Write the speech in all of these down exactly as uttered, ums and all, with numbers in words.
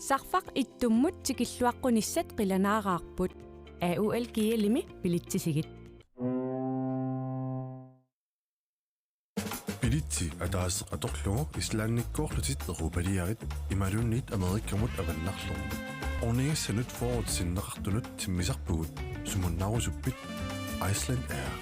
Sarfaq ittummut tikilluaqqunissat qilanaaraarput. A U L G L-imi bilitsisigit. Bilitsi ataaseq atorlugu Islandikkoorlutit Europaliarit imaluunniit Amerikamut avannarlugu. Ornigassanut fyrret sinneqartunut timmisarpugut, sumunnaarusuppit? Iceland Air.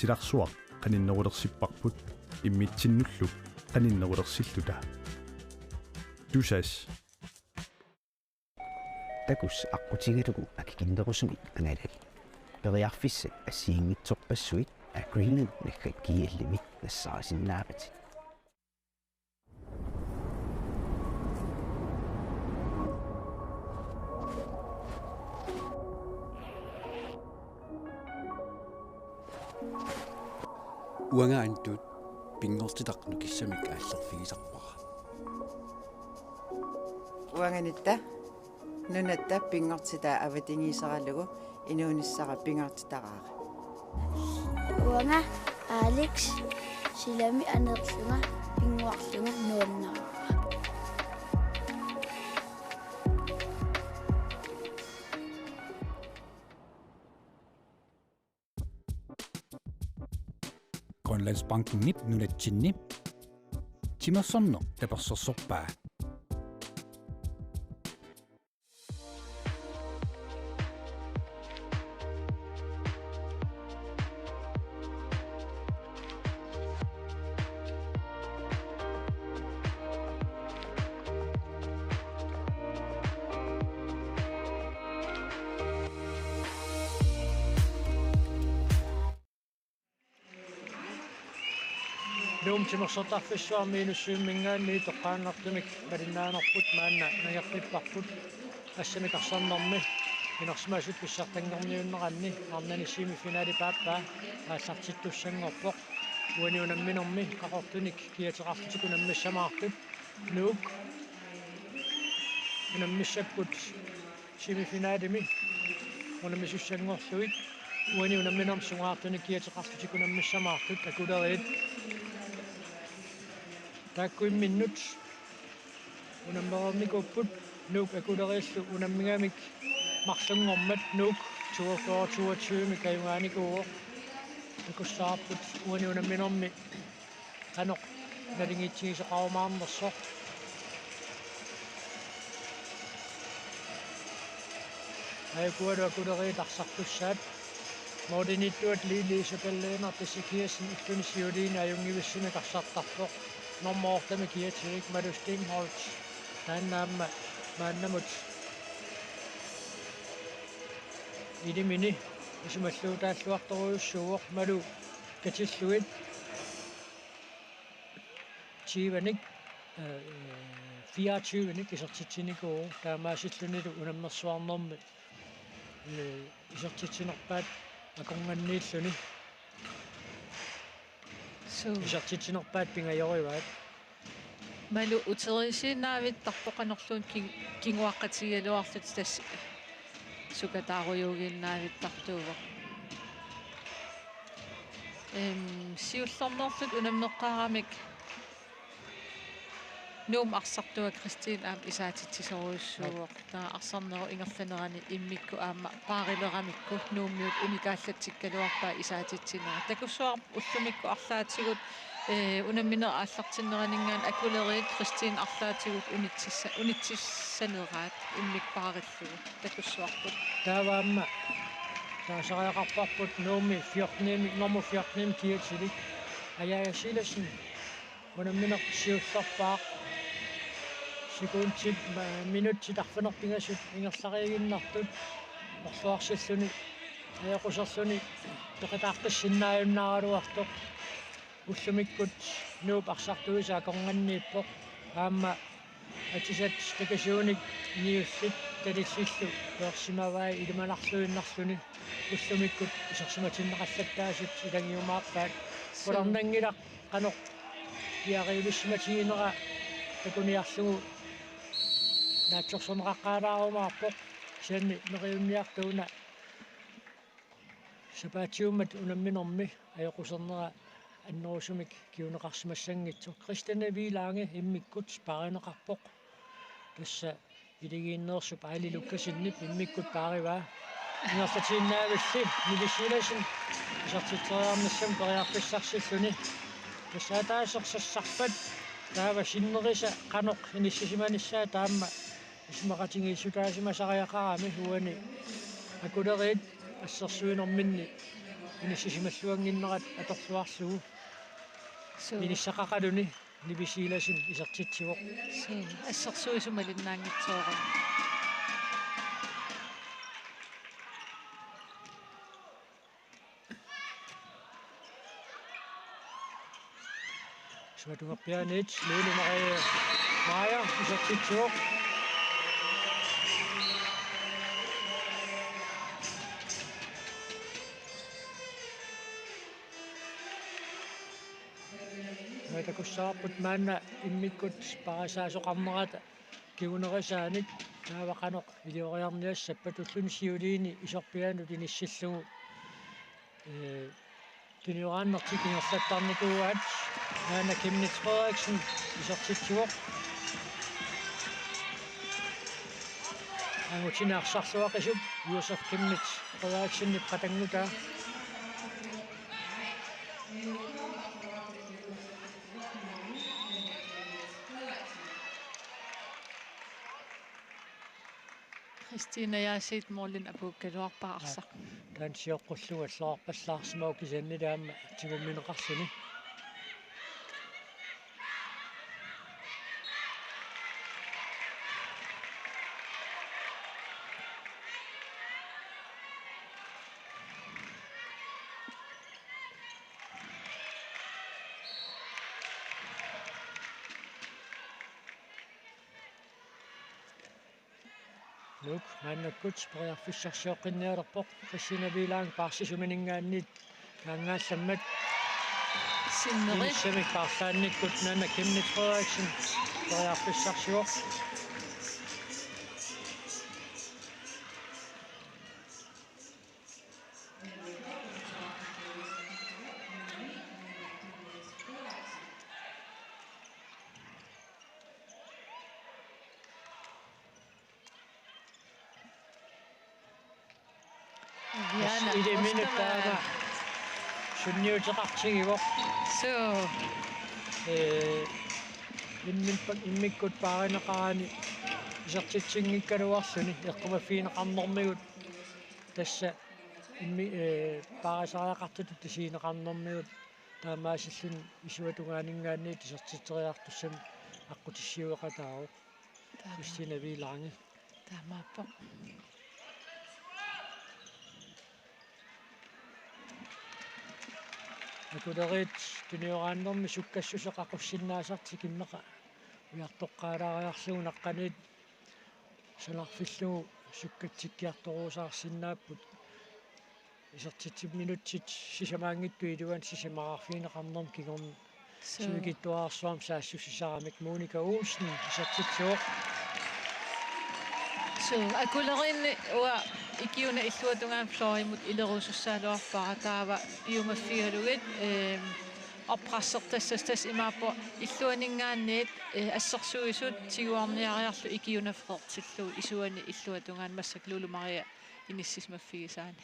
Silarsuaq qaninnerulersipparput immitsinnullu qaninnerulersilluta. Tusass. Takuss aqqutigalugu akikinnerusumik angalali. Periarfissat assigiinngitsorpassuit Agreement naggat G L-imi nassaarisinnaavat. Uanga Antut pinngortitaq nukissamik aallerfigisarpara. Uanga Nitta nunatta pinngortitaa avatangiiseralugu inuunissara pingaartitaraara. Uanga Alex silami aneerlunga pinnguarlunga nuannaraara. Grønlandsbankenip nunatsinni timersorneq tapersersorpaa. Nuup timersortarfissuarmi minutsimminngaanniit toqqaannartumik malinnaanerput maanna nangeqqipparput. Assamik arsarnermi inersimasut pissartanngorniunneranni arnani semifinali paappaa aallartittussanngorpoq. Uani unamminermi Qaqortunik kiateqarlutik unammissamaartut Nuuk unammissapput semifinalimi unammisussanngorlugit. Uani unamminermi sungaartunik kiateqarlutik unammissamaartut Akuleriit. Taakku imminnut unammereernikuupput Nuuk Akuleriillu unammigamik marlunngormat. Nuuk toogfyrre toogtyve-mik ajugaanikuuvoq. Takussavarput uani unamminermi qanoq naligiitsigisoqarumaarnersoq. Ajukualu Akuleriit arsartussaat. Målimiittuat Lili Isabel Lennert Ezekiassen ulluni siuliini ajunngivissumik arsartarpoq. Nummer otte-mi kiatilik Malu Steenholdt. Taanna aamma maannamut ilimini isumalluutaalluartorujussuuvoq. Malu katillugit tyvenik, øh, fireogtyvenik isertitsinikuuvoq, taamaasillunilu unammersuarnermi, øh, isertitsinerpaat akornanniilluni. Suu. Isertitsinerpaat pingajorivaat. Malu uteriisiinnaavittarpoq, qanorluunniit kin-, kinguaqqatigigaluarlutik tassa sukataarujuugiinnaavittartuuvoq. Ehm, siullermeerlutik unammeqqaaramik Nuup arsartua Kristin aamma isaatitsisorujussuuvoq. Taava arsarnerup ingerlanerani immikkut aamma paarileramikku Nuummiut unikaallatsikkaluarpaat isaatitsinera. Takussuarput ullumikkut arlaatigut, eh, unamminerup aallartinneraninngaanniit Akuleriit Kristin arlaatigut unitsissa-, unitsissaneraat immikkut paarillugu. Takussuarput. Taava aamma taasariaqarparput Nuummi fjorten-imi, nummer fjorten-imi kiatilik Ajaja Silassen. Unammineq siullerpaaq. Sekundit, ma-, minutsit arfineq-pingasut ingerlariiginnartut. Orluarsilluni ajoquserluni peqataaqqissinnaajunnaraluartoq. Ullumikkut Nuup arsartuisa akornanniippoq. Aamma atisat takasuunik niullit talillillu peersimavai ilimanarluinnarluni. Ullumikkut isersimatinneqallattaasut, ilagiumaarpaat Qularnanngilaq qanoq piareerulissimatiginera takuniarlugu naatsorsorneqaqqaalaarumaarpoq, kisianni neriunniartuuna sapaatiummat unamminermi ajoqusernera annerusumik kinguneqarsimassanngitsoq. Christiane Wielange immikkut paarineqarpoq. Tassa Iligiinneersup Aili Lukassenip immikkut paarivaa. Ingerlatiinnaavilli Nivi Silassen isertitseriarnissamut periarfissarsilluni. Tassa ataaseq sassarpat taava sinnerisa qanoq inissisimanissaa taama isumaqatigiissutaasimasariaqarami uani Akuleriit assersuinerminni inissisimalluannginnerat atorluarlugu. Suu. Inissaqaqaluni Nivi Silassen isertitsivoq. Suu, assersuisut malinnaanngitsoorami. Isumatungerpiaaniit Lulu Marie Meyer isertitsivoq. Takussavarput maanna immikkut parisaasoqarnerata kingunerisaanik, taava qanoq ilioriarniassappat ulluni siuliini isorpiaanut inissillugu. Ee, tunioraannertik ingerlattarnikuuaat. Naana Chemnitz Frederiksen isertitsivoq. Angutini arsarluaqisup Josef Chemnitz Frederiksenip qatanngutaa. Christina Jaasiit målini apuukkaluarpaa arsaq. Taanna sioqqullugu alloqarpallaarsimavoq kisianni aamma tigummineqarluni. Nuuk maannakkut periarfissarsioqqinnialerpoq, Christina Wielange paarsisumininngaanniit kaangaallammat. Sinneri. Inissamik paarlaannikkut Naana Chemnitz Frederiksen periarfissarsivoq. Viana Ilimi Ostama. Taama sunniuteqartigivoq. Suu. Ee, immin-, immikkut paarineqarani isertitsinngikkaluarluni eqqumaffigineqarnermigut tassa immi-, ee, paarisariaqartutut isigineqarnermigut taamaasilluni isuata tungaaninngaanniit isertitseriartussamik aqqutissiueqataavoq. Taama. Christina Wielange. Taamaappoq. Akuleriit tunioraannermi sukkassuseq aqussinnaasartik immaqa ujartoqqaalaariarlugu naqqaniit sanarfillugu sukkatsikkiartoruusaarsinnaapput. Isertitsit minutsit sisamaanngitsut iluanni sisamaqarfigineqarnermi kingorna. Suu. Sivikitsuararsuarmik saassussisaramik Monica Olsen isertitsivoq. Suu, Akuleriinni uanga ikiuna illuatungaani florimut ilerusussagaluarpara taava piumaffigalugit, ehm, oppressertassasut tassa imaappoq illuaninngaanniit, eh, assersuisut tiguarniariarlugit ikiuna floortillugu isuani illuatungaani massakkut Lulu Maria inissisimaffigisaani.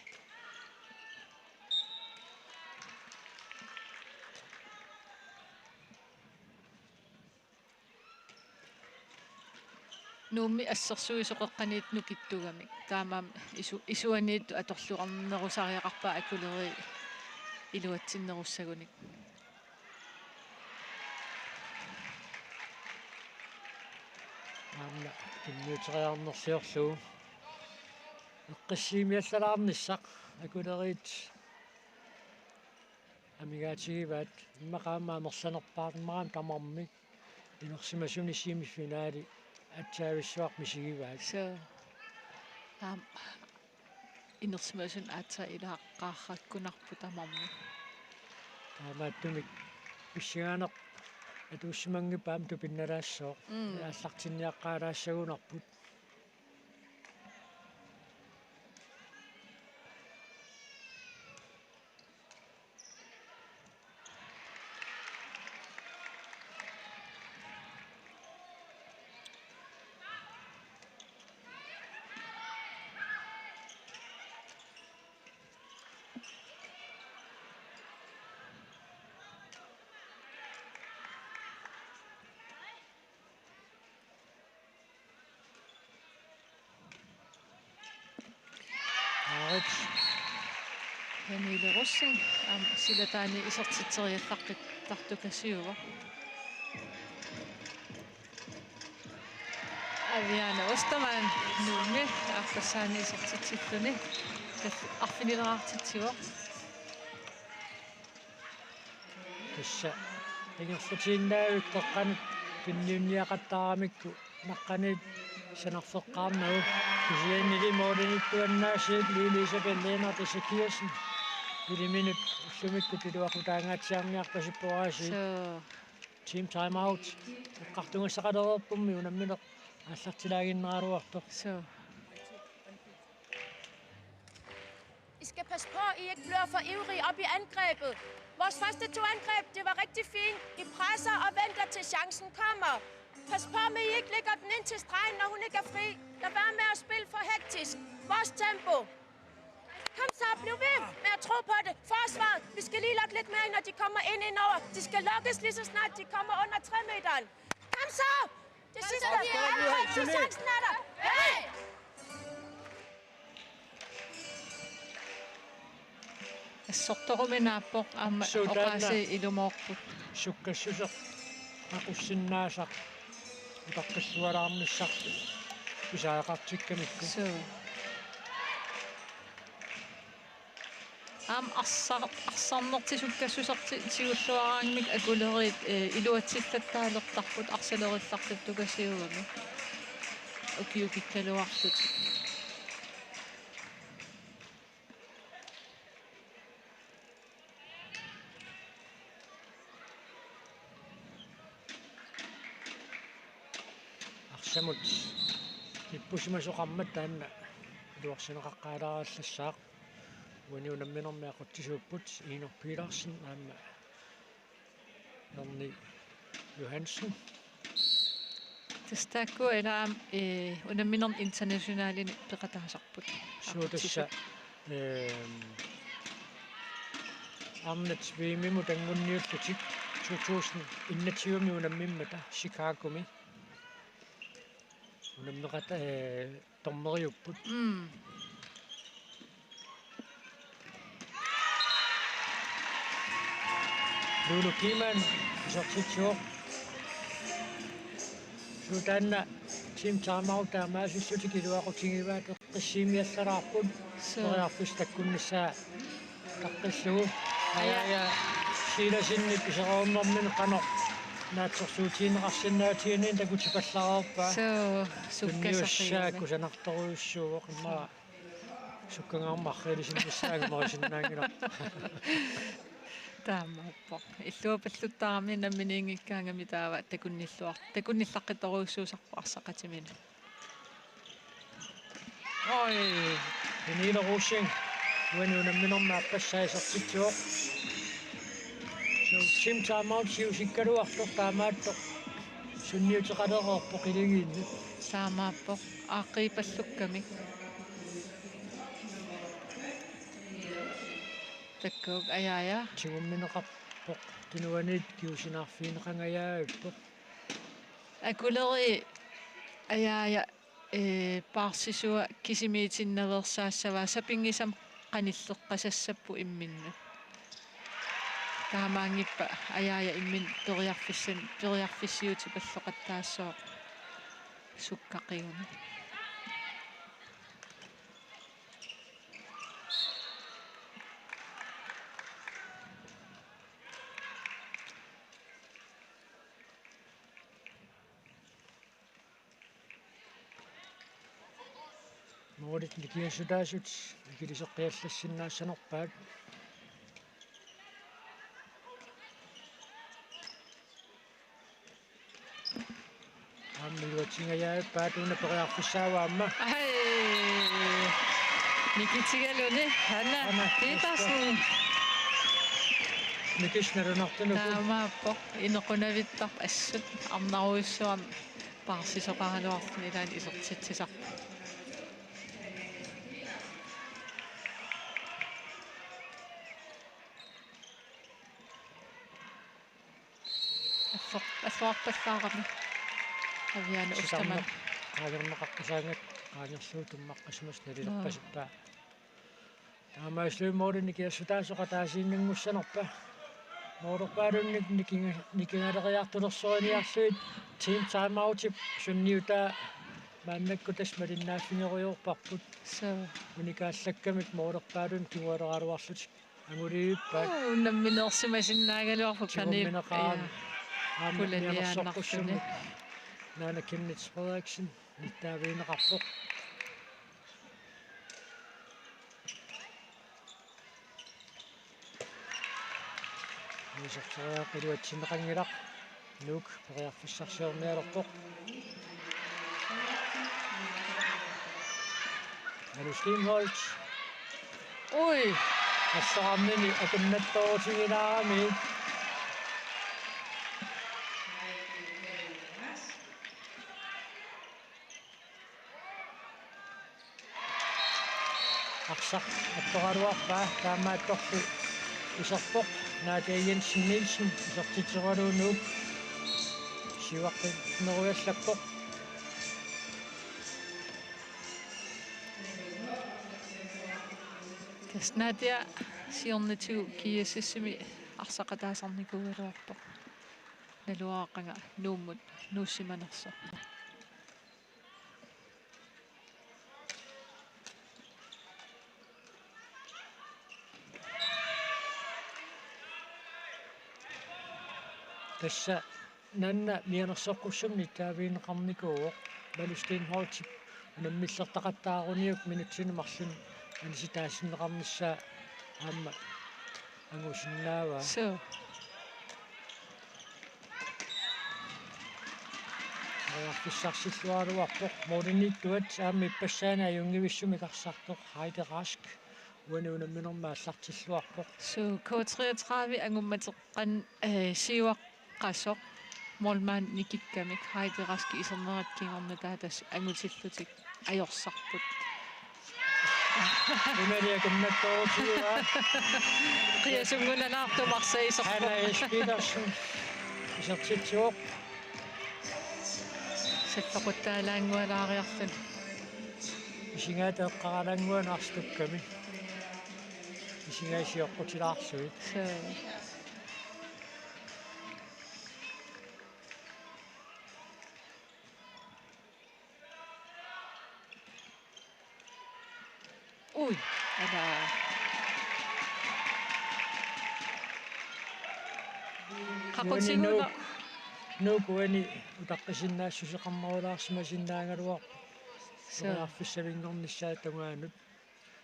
Nuummi assersuisoqeqqaniit nukittugamik. Taamaammat isu-, isuaniittut atorluarnerusariaqarpaat Akuleri iluatsinnerussagunik. Aamma tunniuteriarnerliorlugu. Eqqissiimiallalaarnissaq Akuleriit amigaatigivaat, immaqa aamma amerlanerpaarmat tamarmik inersimasuni semifinali aatsaavissuaq misigivaat. Suu. Aamma inersimasuni aatsaat ilaaqqaarrakkunarpoq tamarmik. Taamaattumik pissanganaq atuussimanngippat aamma tupinnalaassaaq. Mm. Aallartinniaqqaalaassagunarput. Aarit. Pernille Rosing, aamma silataani isertitseriallaqqittartukasiuvoq. Aviana Ostermann, Nuummi, aappassaani isertitsilluni. Tassa arfinileraartitsivoq. Tassa ingerlatiinnavik qeqqanut tunniunniaqattaaramikku naqqaniit sanarfeqqaarnagu, kisiannili målinittuannaasiit Lise Elisabeth Lennert Ezekiassen. Iliminut ullumikkut iluaqutaangaatsiarniarpasippoq aasiit. Suu. Team timeout. Eqqartugassaqalereerpummi unammineq aallartilaaginnaraluartoq. Suu. I skal passe på, I ikke bliver for ivrige op i angrebet. Vores første to angreb, det var rigtig fint. I presser og venter, til chancen kommer. Pas på med, I ikke lægger den ind til stregen, når hun ikke er fri. Lad være med at spille for hektisk. Vores tempo. Kom så, bliv ved med at tro på det. Forsvar, vi skal lige lokke lidt mere ind, når de kommer ind indover. De skal lokkes lige så snart, de kommer under tre meteren. Kom så! Det sidste. Kom så, vi er her. Chancen er der. Hey! Assortoruminaappoq aamma suutaanna oqaasii ilumoorput. Sukkassuseq aqussinnaasaq utaqqillualaarnissarput pisariaqartikkamikku. Suu. Aamma arsar-, arsarnertik sukkassusertik tigulluaraangamik akuleriit, eh, iluatsillattaalertarput arsaleriillartuttukasiugami. Ukiukikkaluarlutik. Arsamut ippusimasoqarmat taanna iluarsineqaqqaalaarallassaaq. Uani unamminermi aqutsisuupput Iinor Petersen aamma Erni Johansen. Tassa taakku ila aamma, eh, unamminermi internationalinik peqataasarput. Suu tassa, ehm, arnat V M-imut anguniullutik to tusind enogtyve-mi unammimmata Chicagomi. Unammeqat-, eh, dommeriupput. Mm. Lulu Kiman, isertitsivoq. Suutaanna team timeout taamaasilluni iluaqutigivaat, eqqissiimiallalaarput. Suu. Periarfissaq takkunnissaa utaqqillugu. Aja. Aja, aja. Silasinni pisereernermini qanoq naatsorsuutigineqarsinnaatigineq takutipallaarpaa. Suu, sukkasaqigami. Tunniussaat kusanartorujussuuvoq immaqa sukkangaarmat arriilisinnissaanngimmat isinnaanngilaq. Taamaappoq. Illuapaluttarami namminiinngikkaangami taava takunnilluar-, takunnillaqqitorujussuusarpoq arsaqatiminut. Oj, Pernille Rosing. Uani unamminermi aappassaa isertitsivoq. Suu, team timeout siusikkaluartoq taamaattoq sunniuteqalereerpoq iligiinnut. Taamaappoq. Aaqqiipallukkamik. Takkuuk Ajaja. Tigummineqarpoq. Tunuaniit kingusinnaarfigineqangajaavippoq. Akuleri Ajaja, eh, paarsisua kisimiitinnaveersaassavaa, sapinngisamik qanilleqqasassapput imminnut. Taamaanngippat Ajaja imminut periarfissan-, periarfissiutipalloqattaassooq sukkaqigami. Målit nikingassutaasut ikiliseqqiallassinnaassanerpaat. Iluatsingajaappaat una periarfissaavoq aamma. Ai. Nikitigaluni Hanna Hanna Petersen. Nikis nalunartunuku. Taamaappoq inequnavittarpoq assut arnarujussuarnik paarsisoqaraluarluni ilaanni isertitsisarpoq. Allu-, alluarpallaarami. Aviana Ostermann. Sitarneq qaangerneqaqqusaangat qaangerlugu tummaqqisimasut nalilerpasippaa. Taamaasilluni målini nikiassutaasoq ataasiinnanngussanerpa. Målerpaalunnik nikinga-, nikingaleriartulersoriniarlugit team timeoutip sunniutaa maannakkut tassa malinnaaffigerujoorparput. Suu. Unikaallakkamik målerpaalunnik kingualeraluarlutik angulivippaat. Uu, unammineersimasinnaagaluarpoq Pernille. Tigummineqarami. Ja. Aamma pulaniaannarluni. Mianersoqqussummik Naana Chemnitz Frederiksen nittaavigineqarpoq. Iserteriaraq iluatsinneqanngilaq. Nuuk periarfissarsiornialerpoq. Malu Steenholdt. Ui. Assaarnini akunnattoorutigilaarami. Arsaq attoraluarpaa, taamaattorli iserpoq Nadia Jensen Nielsen, isertitseraluunniit siuaqqinneruallappoq. Tassa Nadia siornatigut G S S-imi arsaqataasarnikuugaluarpoq. Naluara qanga Nuummut nuussimanersoq. Tassa Naana mianersoqqussummik nittaavigineqarnikuuvoq, Malu Steenholdtip unammillertaqattaaruniuk minutsini marlunni anisitaasinneqarnissaa aamma angusinnaavaa. Suu. Periarfissarsilluaraluarpoq, målimiittuat aamma ippassaani ajunngivissumik arsartoq Heidi Rask uani unamminermi aallartilluarpoq. Suu, K treogtredive angummateqqanni, eh, siuaqqasoq målmandip nikikkamik Heidi Rask isernerit kingorna taava tassa angutillutik ajorsarput. Unali akunnattoorutigaa. Qiasunngunalaartumik arsaq iserpoq. Hanna S. Petersen isertitsivoq. Salloquttaalaanngualaariarluni. Isigaat eqqaralaannguanut arsaq tukkami. Isigaat sioqqutilaarlugit. Suu. Ui, ala. Qaqutigut. Nuuk, Nuuk uani utaqqisinnaassuseqarnerulaarsimasinnaagaluarpoq. Suu. Periarfissavinngornissaata tungaanut.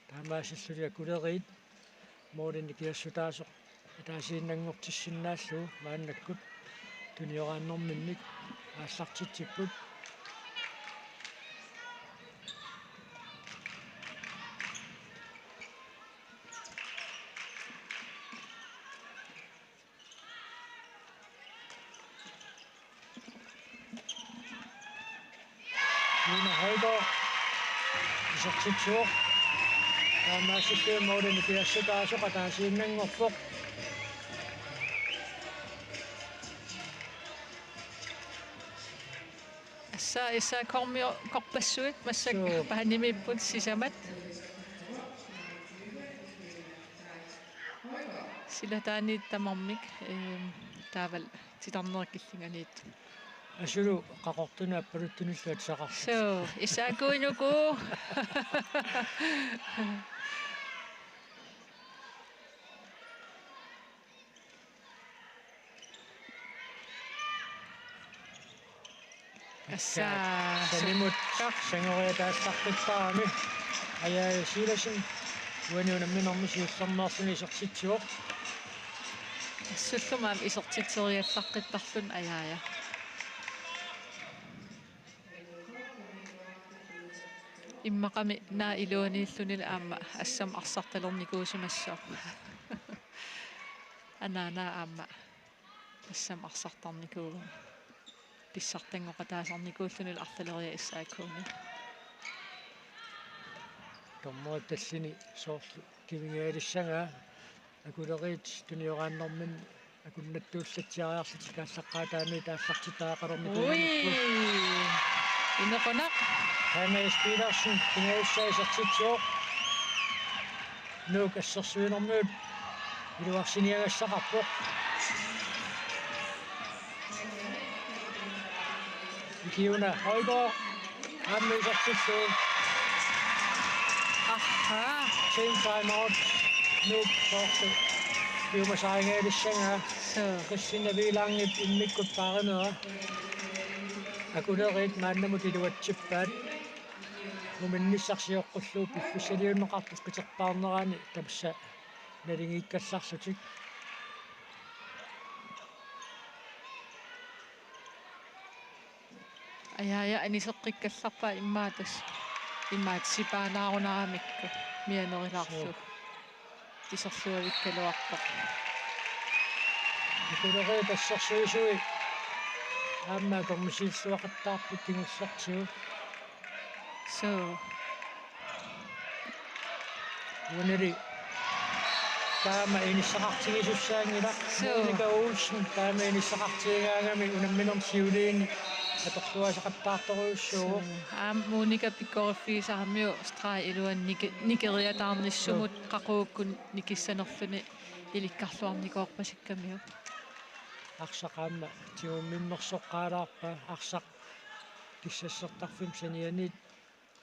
Taamaasilluni akuleriit målini nikiassutaasoq ataasiinnanngortissinnaallugu maannakkut tunioraannerminnik aallartitsipput. Juno Højgaard isertitsivoq. Taamaasilluni målini nikiassutaasoq ataasiinnanngorpoq. Tassa S A K-kormiut korpassuit massakkut. Suu. Paanimiipput sisamat. Silataaniit tamarmik, ehm, taavalu titarnerit killinganiittut. Asulu qaqortunut appaluttunullu atisaqarlutik. Suu, S A K-inuku. Tassa. Sanimut. Sangoriataassaqqipparami. Aja Sivertsen uani unamminermi siullermeerluni isertitsivoq. Assullu aamma isertitseriallaqqittarluni Aja. Immaqami naak iluaniilluni aamma assammik arsartalernikuusimassooq. Anaanaa aamma assammik arsartarnikuugami. Pissartanngoqataasarnikuulluni arlaleriarluni S A K-mi. Dommerit tallini soorlu kivingaalissagaa Akuleriit tunioraannerminni akunnattuullatsiariarlutik aallaqqaataaniit aallartitaqalermik. Ui. Inequnaq. Hannes Petersen, pingajussaa isertitsivoq. Nuuk assersuinermigut iluarsiniagassaqarpoq. Ikiuna Højgaard. Aamma isertitsilluni. Aha. Team timeout. Nuuk soorlu piumasarigaalissagaa. Suu. Christina Wielandip immikkut paarinera. Akuleriit maannamut iluatsippaat. Muminnissaq sioqqullugu piffissaliunneqarpoq qiterpaarnerani tassa naligiikkallarlutik. Ajaaja aniseqqikkallarpaa immaqa tassa. Immaqa sipaanaarunaramikku mianerilaarlugu. Suu. Iserluavikkaluarpoq. Akuleriit assersuisui aamma akornusiilluaqattaarput kingullertigut. Suu. Uanili taama inissaqartigisussaanngilaq. Suu. Monika Olsen taama inissaqartigigaangami unamminermi siuliini atorluaasaqattaartorujussuuvoq. Suu. Aamma Monika pikkoriffigisaramiuk streg iluani niki-, nikeriataarnissumut. Suu. Qaqugukkut nikissanerluni ilikkarluarnikuuppasikkamiuk. Arsaq aamma tigummimmersoqqaalaarpaa, arsaq kissassertarfimmi sanianiit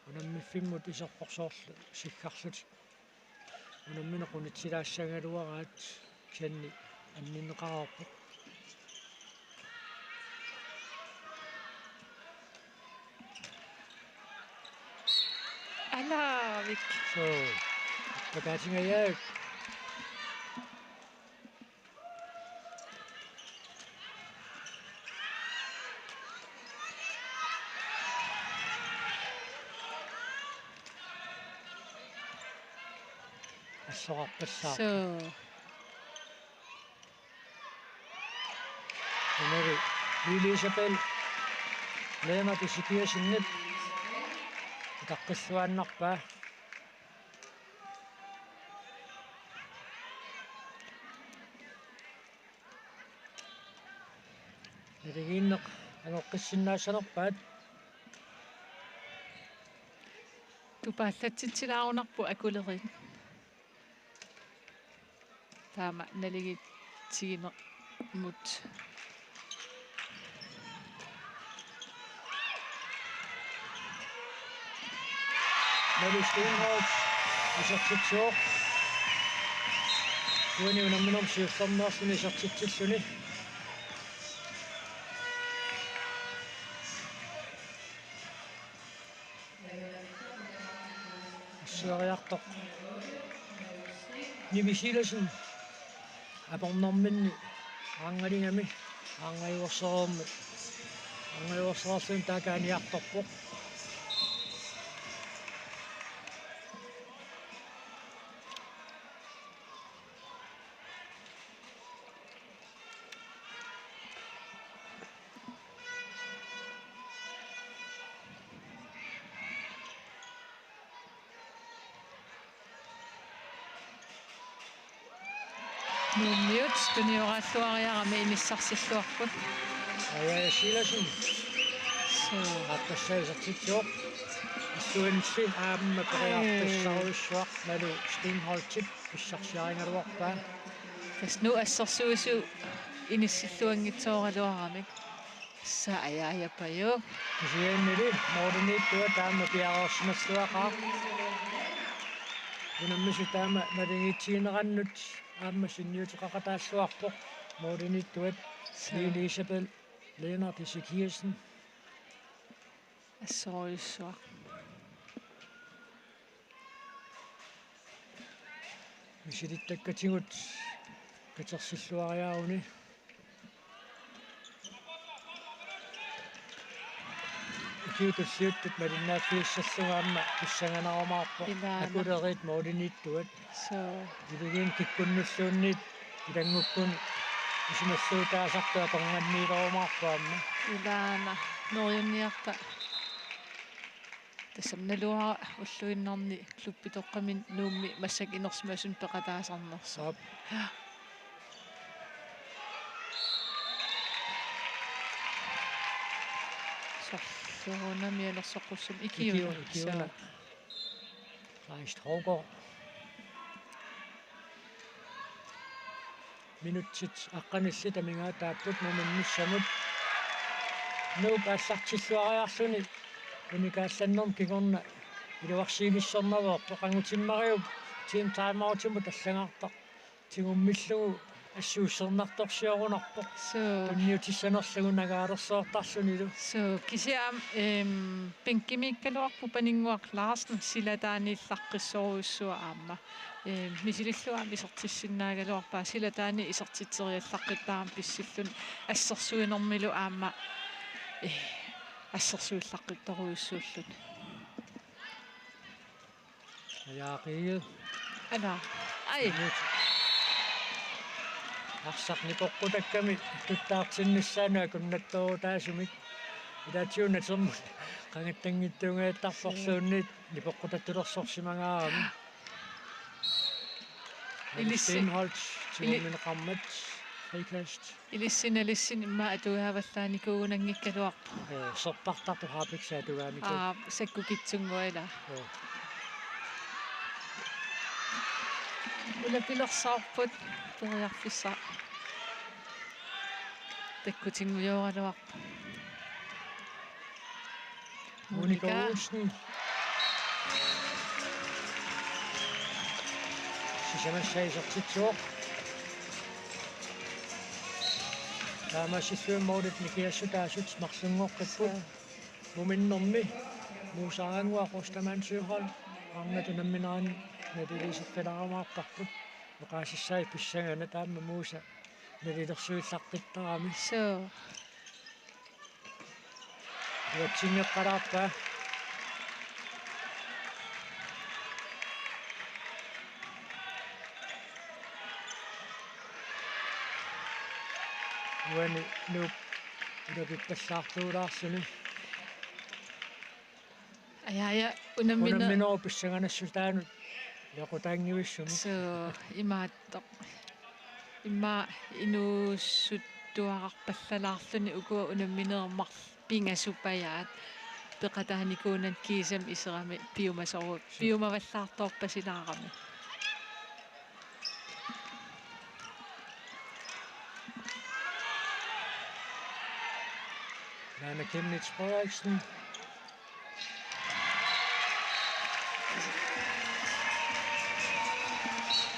unammiffimmut iserpoq soorlu siggarlutik. Unammineq qunitsilaassagaluaraat kisianni anninneqareerpoq. Alaavik. Suu. Pakaatingajaak. Assoqarpassaaq. Suu. Uneri Lili Isabel Lennert Ezekiassenip utaqqilluaannarpaa. Naligiinneq angoqqissinnaassanerpaat. Tupaallatsitsilaarunarpoq Akuleriit. Taama naligiitsiginermut. Malu Steenholdt isertitsivoq. Uani unamminermi siullermeerluni isertitsilluni. Assuariartoq Nivi Silassen apornerminni aarngaligami aarngajuersereermi aarngajuersereerluni taakaaniartorpoq. Nuummiut tunioraalluariarami inissarsilluarput. Aja Silassen. Suu. Aappassaa isertitsivoq. Illuanilli aamma periarfissarujussuaq Malu Steenholdtip pissarsiarigaluarpaa. Tassa Nuuk assersuisui inissilluanngitsooraluaramik. Sa ajaajapaju. Kisiannili målimiittuat aamma piareersimalluaqaaq. Unammisut aamma naligiitsiginerannut aamma sunniuteqaqataalluarpoq målimiittuat. Suu. Lili Isabel Lennert Ezekiassen. Assorujussuaq. Misilittakkatigut katersilluariaruni. Tulliuttut malinnaaffigissallugu aamma pissanganarumaarpoq. Ilaana. Akuleriit mooliniittuat. Suu. Iligiinni kikkunnulluunniit ilanngukkuni isumalluutaasartoq akornanniilerumaarpoq aamma. Ilaana. Neriunniarta. Tassami naluara ulluinnarni klubbitoqqami Nuummi massakkut inersimasuni peqataasarnersoq. Aap. Sorluunami anersoqqussummik ikiuna. Ikiuna, ikiuna. Suu. Kleist Hårgaard. Minutsit aqqanillit amigaataapput muminnissamut. Nuuk aallartilluariarluni unikaallannermut kingorna iluarsiinissornavoq, peqangutimmariup team timeoutimut allagartaq tigummillugu assuussernartorsiorunarpoq. Suu. Tunniutissanerlugu nagaalersoortarlunilu. Suu, kisianni, ehm, bænkimiikkaluarpoq Paninnguaq Larsen, silataaniillaqqissorujussuaq aamma. Ehm, misilillugu aamma isertissinnaagaluarpaa, silataani isertitseriallaqqittarami pissilluni assersuinermilu aamma, eh, assersuillaqqittorujussuulluni. Ajaaqiiu. Ala. Ai. Arsaq nipoqqutakkami tuttaartinnissaanut akunnattoorutaasumik. Ilaatigut natermut qangattanngitsuungaattarporluunniit nipoqqutattulersorsimangaarami. Ilissi-, Steenholdt, ili-, tigummineqarmat, frikast. Ilissi nalissini immaqa atugaavallaanikuugunanngikkaluarpoq. Ee, serpartartut harpiksit atugaanikuupput. Aa, sakkukitsunnguaq ilaa. Ee. Ulapilersaarput periarfissaq. Takkutinngujoraluarpoq. Monika Monika Olsen. Sisamassaa isertitsivoq. Taamaasilluni målit nikingassutaasut marlunngoqqipput. Suu. Muminnermi Muusaq Arannguaq Ostermann Søholt arnat unamminerani naliliiseqqilaarumaartarput. Oqaasissai pissanganaq taama Muusaq nalilersuillaqqittarami. Suu. Uatsinngeqqalaarpaa. Uani Nuuk ulapippallaartuulaarluni. Aja, aja, unammine-, unamminerup pissanganassusaanut jaqutaanngivissumik. Suu, imaattoq. Immaqa inuussuttuararpallalaarluni ukua unamminerup marluk pingasupajaat. Peqataanikuunani kiisami iserami piumasoru-, piumavallaartoorpasilaarami. Nanna Chemnitz Frederiksen.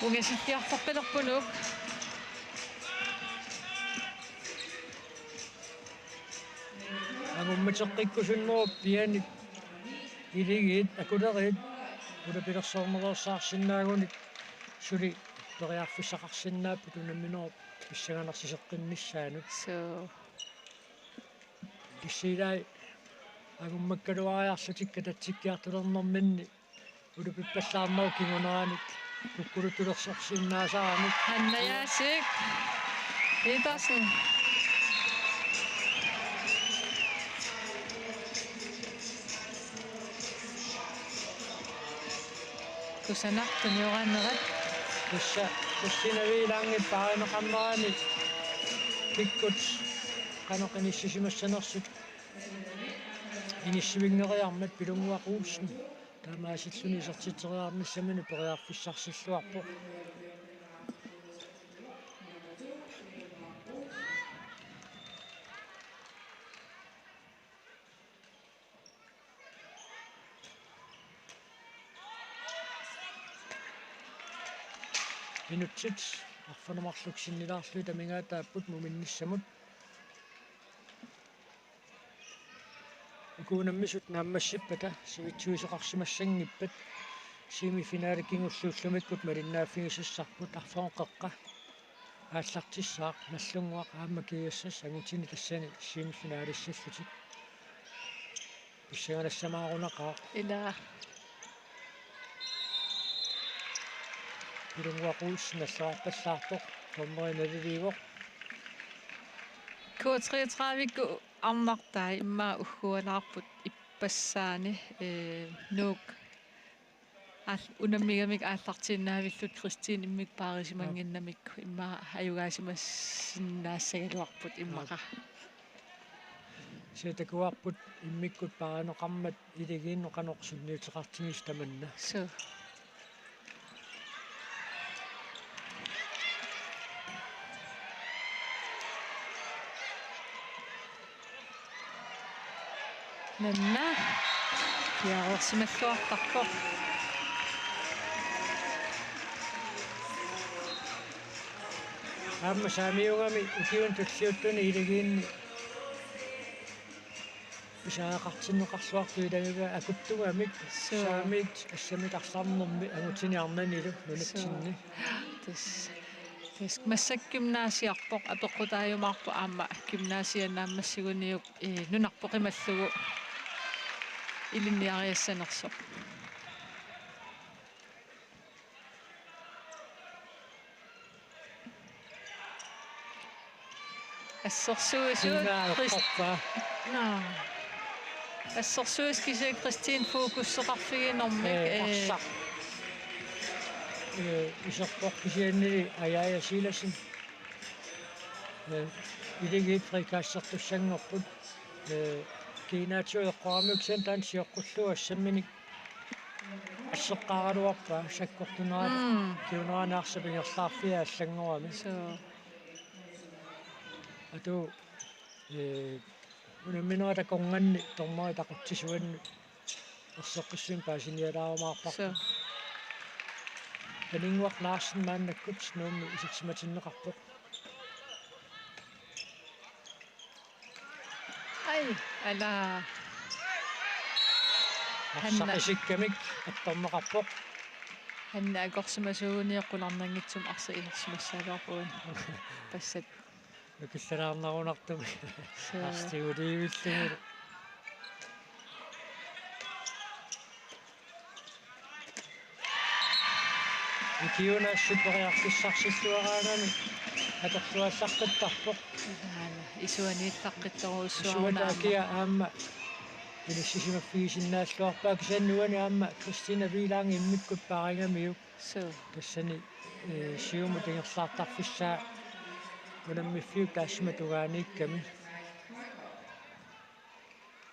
Ungasilliartorpalerpunuk. Angummateqqikkusunnerup pianik iligiit akuleriit ulapilersoornerusaarsinnaagunik suli periarfissaqarsinnaapput unamminerup pissanganarsiseqqinnissaanut. Suu. Kisianni angummakkaluariarlutik katatsikkiartulernerminni ulapippallaarnerup kinguneranik kukkuluttulersorsinnaasaramik. Hanna Jasik Petersen. Kusanartut tunioraannerat. Tassa, tassa sinaviilaanngippaarineqarnerani kikkut qanoq inissisimassanersut inissivinngeriarmat Pilunnguaq Olsen taamaasilluni isertitseriarnissaminut periarfissarsilluarpoq. Minutsit arfineq-marluk sinnilaarlugit amigaataapput muminnissamut. Uku unammisut naammassippata sivitsuisoqarsimassanngippat semifinale kingulleq ullumikkut malinnaaffigisassarput. Arferup qeqqa aallartissaaq Nagdlunguaq aamma G S S angutini tassani semifinalissallutik. Pissanganassamaarunaqa. Ila. Pilunnguaq Olsen nallerarpallaarpoq. Dommeri naliliivoq. K treogtredive-kkut arnartai immaqa uggualaarput ippassaani, ee, Nuuk aal-, unammigamik aallartiinnaavillutik Kristin immikkut paarisimannginnamikku immaqa ajugaasimassinnaassagaluarput immaqa. Aap. Kisianni takuarput immikkut paarineqarmat Akuleriinut qanoq sunniuteqartigisoq tamanna. Suu. Nanna. Piareersimalluartarpoq. Aamma saamiugami ukiuni tulliuttuni Akuleriini pisariaqartinneqarluartut ilagivaat akuttugamik. Suu. Saamiit assammik arlarnermi angutini arnanilu nunatsinni. Suu. Tassa, tassa massakkut gymnasiarpoq, apeqqutaajumaarpoq aamma gymnasiat naammassiguniuk, ee, nunarput qimallugu ilinniariassanersoq. Assersuisut. Sinaa Krist-, eqqorpaa. Naa. Assersuisut kisianni Kristin fokuseqarfiginermik, ee, ee, arsaq. Ee, iserpoq kisiannili Ajaja Silassen. Ee, Akuleriit frikassertussanngorput. Ee, kiinaatsigut eqqoramiuk kisianni taanna sioqqullugu assamminik asseqqaaraluarpaa sakkortunerata. Mm. Kingunerani arsap ingerlaarfia allanngorami. Suu. Atu, ee, unamminerata kongani dommerit aqutsisuannut erseqqissumik paasinialaarumaarparput. Suu. Paninnguaq Larsen maannakkut Nuummi isersimatinneqarpoq. Ai, ala. Arsaq Hanna. Isikkamik attorneqarpoq. Hanna akorsimasuuguni qularnanngitsumik arsaq isersimassagaluarpoq. Passat. Nukillalaarnerunartumik. Suu. Arsaq tigulivillugulu. Ikiuna assut periarfissarsilluaraangami atorluallaqqittarpoq. Aana, isuaniillaqqittorujussuaruna aamma. Isuata akia aamma inissisimaffigisinnaagaluarpaa kisianni uani aamma Kristina Viilaangi immikkut paarigamiuk. Suu. Tassani, ee, siumut ingerlaartarfissaa unammiffiup taassuma tungaaniikkami.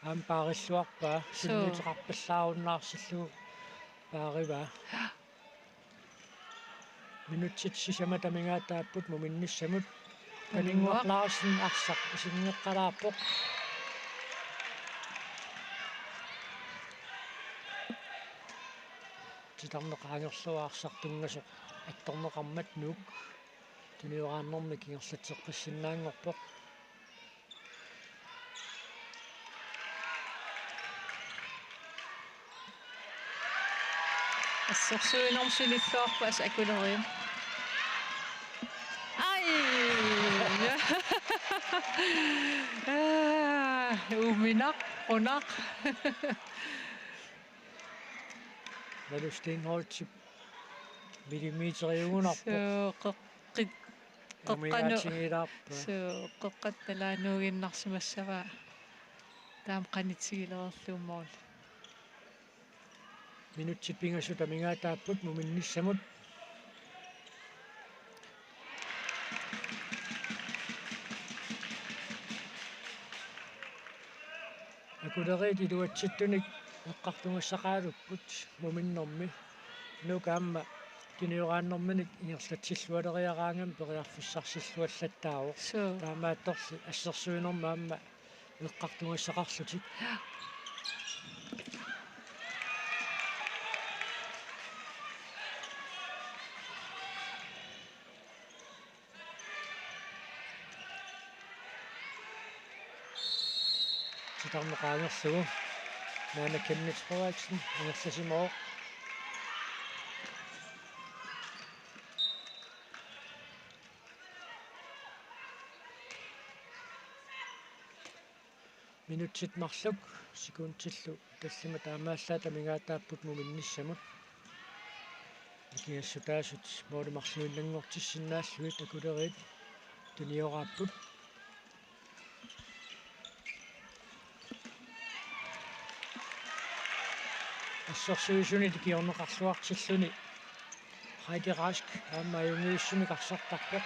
Aamma paarilluarpaa, suu, sunniuteqarpallaarunnaarsillugu paarivaa. Minutsit sisamat amigaataapput muminnissamut. Paninnguaq Larsen arsaq isinngeqqalaarpoq. Titarneq angerlugu arsaq tunngasoq attorneqarmat Nuuk tunioraannermik ingerlatseqqissinnaanngorpoq. Assersuinermut sulilluarpoq assut Akuleriit. Ai! Aa, uuminaq, qunaq. Malu Steenholdtip millimeteriugunarpoq. Suu, qeqqit-, qeqqanu-, umiaatigilaarpa. Suu, qeqqata nalaanuuginnarsimassavaa. Taama qanitsigilereerlugu mål. Minutsit pingasut amigaataapput muminnissamut. Akuleriit iluatsittunik eqqartugassaqaarupput muminnermi. Nuuk aamma tunioraannerminik ingerlatsillualeriaraangami periarfissarsilluallattaavoq. Suu. Taamaattorli assersuinermi aamma eqqartugassaqarlutik. Titarneq angerlugu. Maanna Kenneth Frederiksen ingerlasimavoq. Minutsit marluk sekundillu tallimat taamaallaat amigaataapput muminnissamut. Nikingassutaasut måli marluinnanngortissinnaallugit Akuleriit tunioraapput. Assersuisuni ikiorneqarluartilluni Heidi Rask aamma ajunngivissumik arsartarpoq.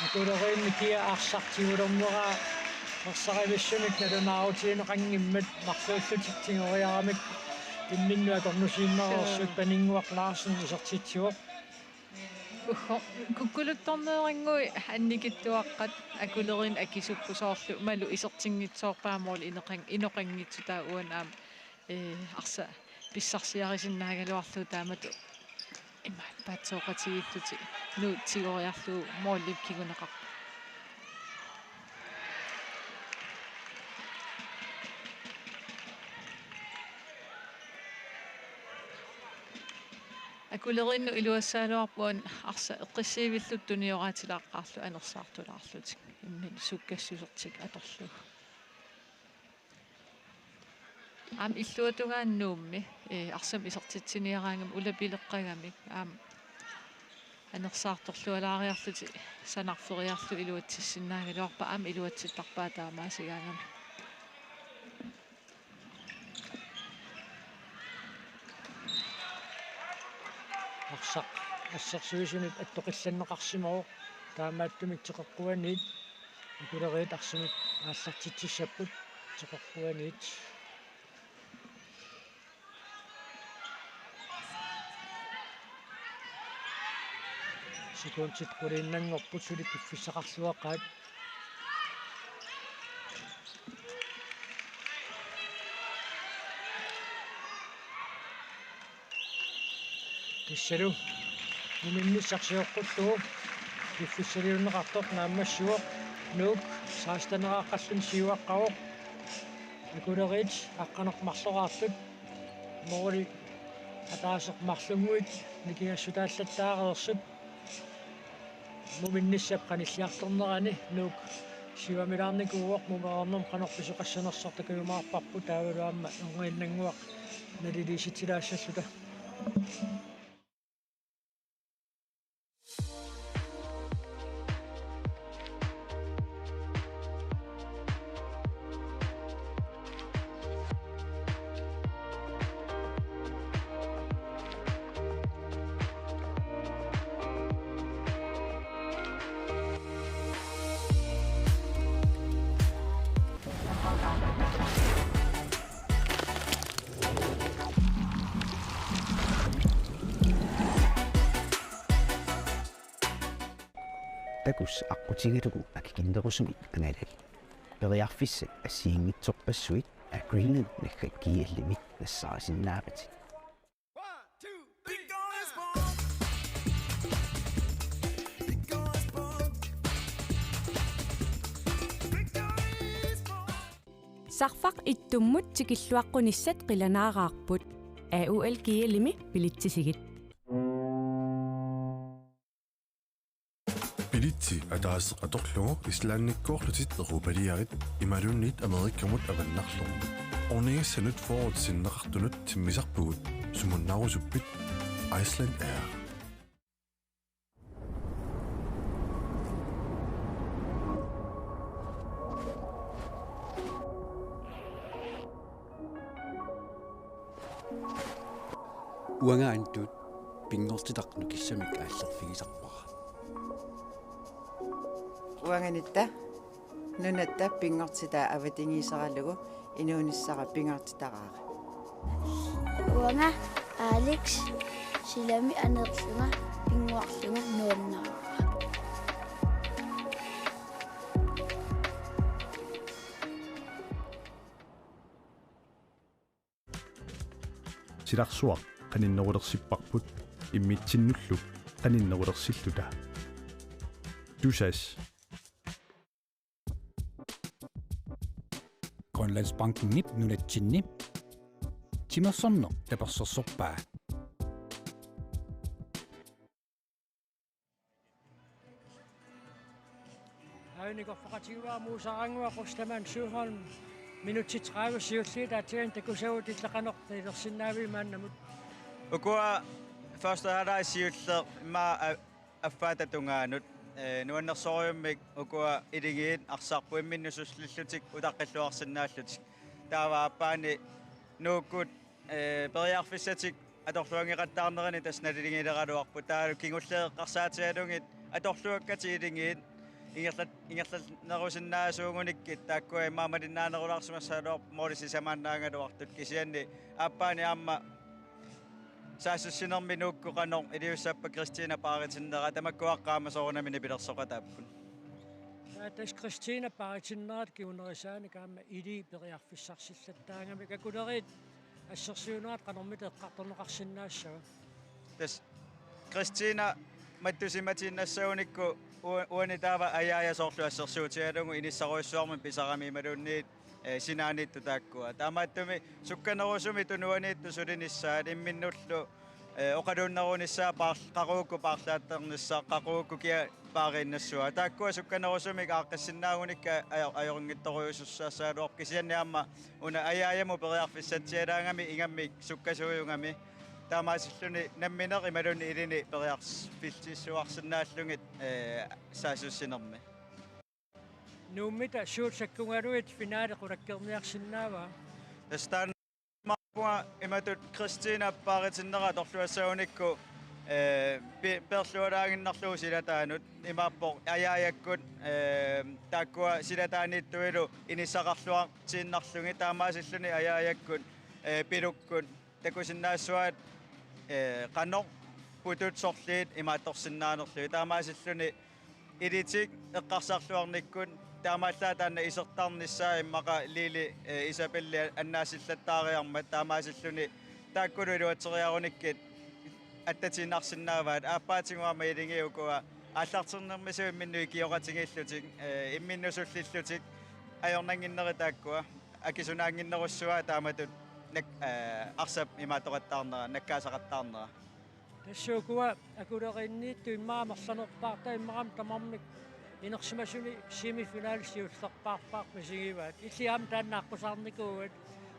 Akuleriinni kia arsaq tigulerneraa ersarivissumik nalunaarutigineqanngimmat marluullutik tigoriaramik imminnut akornusiinnareersut. Paninnguaq Larsen isertitsivoq. Uggu, kukkuluttorneeranngui annikitsuaqqat Akuleriinni akisukkusoorlu malu isertinngitsoorpaa måli inoqan-, inoqanngitsutaa uani aamma, ee, arsaq pissarsiarisinnaagaluarlugu taamatut ima paatsooqatigiillutik Nuuk tigoriarlugu målip kinguneqarpoq. Akuleriinnut iluassagaluarpoq arsaq eqqissivillutik tunioraatilaarlutik anersaartulaarlutik imminnut sukkassusertik atorlugu. Aamma illuatungaani Nuummi, ee, arsamik isertitsiniaraangamik ulapileqqagamik aamma anersaartorlualaariarlutik sanarferiarlutik iluatsissinnaagaluarpaat aamma iluatsittarpaat taamaasigaangamik. Arsaq assersuisunit attoqillanneqarsimavoq taamaattumik teqeqquaniit Akuleriit arsamik aallartitsissapput teqeqquaniit. Sekundit quliinnanngorput suli piffissaqarluaqaat. Tassalu muminnissaq sioqqullugu piffissaliunneqartoq naammassivoq. Nuuk seksteneqaqqalluni siuaqqavoq. Akuleriit aqqaneq-marloraartut måli ataaseq marlunnguit nikingassutaallattaareersut. Muminnissap qanilliartornerani Nuuk siuamilaarnikuuvoq, mumereernermut qanoq pisoqassanersoq takujumaarparput taavalu aamma erniinnannguaq naliliisitsilaassalluta. Takuss' aqqutigalugu akikinnerusumik angalali. Periarfissat assigiinngitsorpassuit Agreement naggat G L-imi nassaarisinnaavat. Sarfaq ittummut tikilluaqqunissat qilanaaraarput. A U L G L-imi bilitsisigit. Bilitsi ataaseq atorlugu Islandikkoorlutit Europaliarit imaluunniit Amerikamut avannarlugu. Ornigassanut forward sinneqartunut timmisarpugut, sumunnaarusuppit? Iceland Air. Uanga Antut pinngortitaq nukissamik aallerfigisarpara. Uangatta nunatta pinngortitaa avatangiiseralugu inuunissara pingaartitaraara. Uanga Alex silami aneerlunga pinnguarlunga nuannaarara. Silarsuaq qaninnerulersipparput immitsinnullu qaninnerulersilluta. Tusass. Grønlandsbankenip nunatsinni timersorneq tapersersorpaa. Aunikorfaqatigiuara Muusaraannguaq Ruslaman Søholm, minutsit tredive siulliit aatsaat takusavut, illit qanoq nalilersinnaaviuk maannamut? Ukua første halvleg siulleq immaqa a-, affaata tungaanut, ee, nuannersorujummik ukua iligiit arsarput imminnut sullillutik utaqqilluarsinnaallutik. Taava aappaani Nuukkut ee, periarfissatik atorluanngeqattaarnerini tassa nalilinngileqqaaraluarput. Taavalu kingulliit eqqarsaatigalugit atorluakkatik iligiit ingerlat-, ingerlannerusinnaasuugunikkit taakkua immaqa malinnaanerulaarsimassagaluarput, måli sisamaannaagaluartut, kisianni aappaani aamma saassussinermi Nuukkut qanoq iliussappat Kristina paaritinnera, tamakkua aamma soorunami nipilersoqataapput. Aa, tassa Kristina paaritinnerata kingunerisaanik aamma ilii periarfissarsillattaarami, akuleriit assersuinerat qanormita eqqartorneqarsinnaassava? Tassa Kristina mattusimatiinnassagunikku u-, uani taava Ajaja soorlu assersuutigalugu inissarujussuarmik pisarami imaluunniit, ee, sinaaniittut taakkua. Taamaattumik sukkanerusumik tunuaniittut sulinissaat imminnullu, ee, oqaluunnerunissaa paar-, qaqugukkut paarlaattarnissaa, qaqugukkut kia paariinnassua. Taakkua sukkanerusumik aaqqissinnaagunikka ajo-, ajorunngitsorujuusussaassagaluarpoq, kisianni aamma una Ajajamut periarfissatsialaagami ingammik sukkasuujugami. Taamaasilluni nammineq imaluunniit ilineq periarfississuarsinnaallugit, ee, saassussinermi. Nuummita suut sakkugalugit finaali qulakkeerniarsinnaava? Tassa taanna imatut Kristina paaritinnera atorluassagunikku, ee, pi-, peerlualaaginnarlugu silataanut, imaappoq Ajajakkut, ee, taakkua silataaniittuilu inissaqarluartiinnarlugit, taamaasilluni Ajajakkut, ee, Pilukkut takusinnaassuaat, ee, qanoq putut sorliit imaattorsinnaanerlugit. Taamaasilluni ilitik eqqarsarluarnikkut taamaallaat taanna isertarnissaa immaqa Lili, ee, Isabelli annaasillattaariarmat, taamaasilluni taakkulu iluatseriarunikkit attatiinnarsinnaavaat. Aappaatigut aamma iligiit ukua aallartinnermisut imminnut ikioqatigiillutik, ee, imminnut sullillutik ajornannginnerit taakkua, akisunaannginnerussuaat taamatut nak-, ee, arsap imaattoqattaarnera, nakkaasaqattaarnera. Tassa ukua akuleriinniittut immaqa amerlanerpaartaat immaqa tamarmik inersimasuni semifinalimi siullerpaarpaat misigivaat. Illit aamma taanna aqqusaarnikuuat,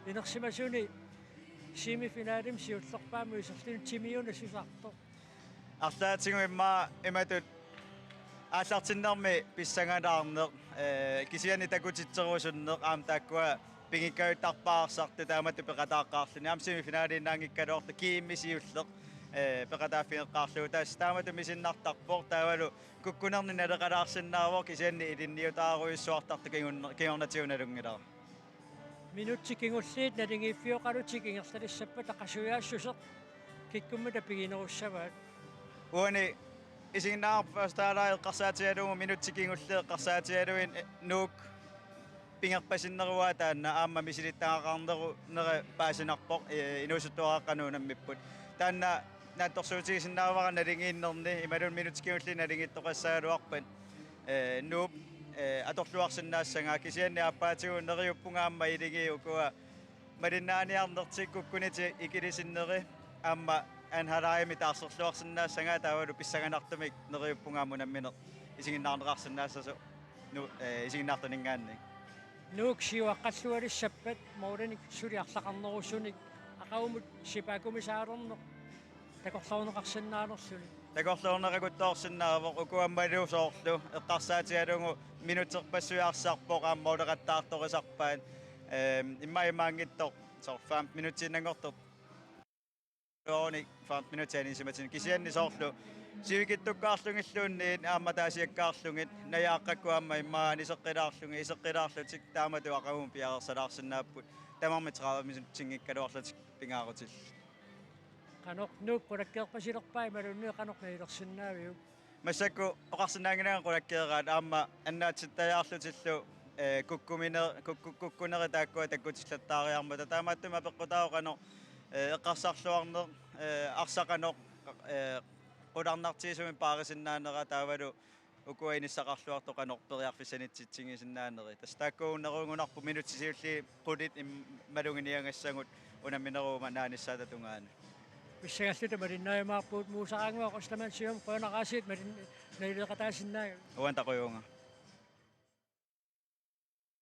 inersimasuni semifinalimi siullerpaamut iserluni timiuna susartoq. Arlaatigut immaqa imatut aallartinnermi pissangalaarneq, ee, kisianni takutitserusunneq aamma taakkua pinngikkaajuttarpaat arsartut taamatut peqataaqqaarluni, aamma semifinaliinnaanngikkaluartoq G M-i siulleq, ee, peqataaffigeqqaarlugu. Tassa taamatut misinnartarpoq, taavalu kukkunernik naleqalaarsinnaavoq kisianni ilinniutaarujussuartartoq kingun-, kingornatigut nalunngilara. Minutsit kingulliit naligiiffioqalutik ingerlalissappata qasujaassuseq kikkummita piginerussavaat? Uani isiginnaarpasitaalaa eqqarsaatigalugu minutsit kingulliit eqqarsaatigalugit, ee, Nuuk pingerpasinneruaa taanna aamma misilittagaqarnerunera paasinarpoq, ee, inuusuttuaraaqqanut unammipput. Taanna naatsorsuutigisinnaavara naligiinnerni imaluunniit minutsit kingulliit naligiittoqassagaluarpat, ee, Nuup, ee, atorluarsinnaassagaa, kisianni aappaatigut neriuppunga aamma iligiit ukua malinnaaniarnertik kukkunitik ikilisinneri aamma anhalaimi taarserluarsinnaassagaa, taavalu pissanganartumik neriuppunga aamma unammineq isiginnaarneqarsinnaassasoq Nu-, ee, isiginnaartuninngaanniit. Nuuk siuaqqallualissappat målinik suli arlaqarnerusunik aqagumut sipaakumisaalerneq takorloorneqarsinnaanerluni? Takorloorneqakutsoorsinnaavoq, ukua Malu soorlu eqqarsaatigalugu minutserpassuit arsarpoq aamma måleqattaartorisarpaat, ee, immaqa imaanngitsoq soorlu fem minutsiinnanngortoq. Uani fem minutsinik anisimatinneq, kisianni soorlu sivikittukkaarlugilluunniit aamma ataasiakkaarlugit, najaaqqakkut aamma immaqa aniseqqilaarlugit, iseqqilaarlutik taamatut aqagumut piareersalaarsinnaapput, tamarmik tredive minutsinngikkaluarlutik pingaarutillutik. Qanoq Nuuk qulakkeerpasilerpaa imaluunniit qanoq nalilersinnaaviuk? Massakkut oqarsinnaanngilara qulakkeeraat, aamma annaatsittajaarlutillu, ee, kukkumine-, kukku-, kukkunerit taakkua takkutillattaariarmata. Taamaattumik apeqqutaavoq qanoq, ee, eqqarsarluarneq, ee, arsaq qanoq, ee, qularnartigisumik paarisinnaanera, taavalu ukua inissaqarluartut qanoq periarfissanitsitsingisinnaanerit. Tassa taakkuunerugunarput minutsit siulliit qulit im-, maluginiagassagut unammineruguma naanissaata tungaanut. Pissangalluta malinnaajumaarpugut. Muusaraannguaq Ruslaman Søholm, qujanaq aasiit malin-, nalileeqataasinnaagavit. Uani takujuuvunga.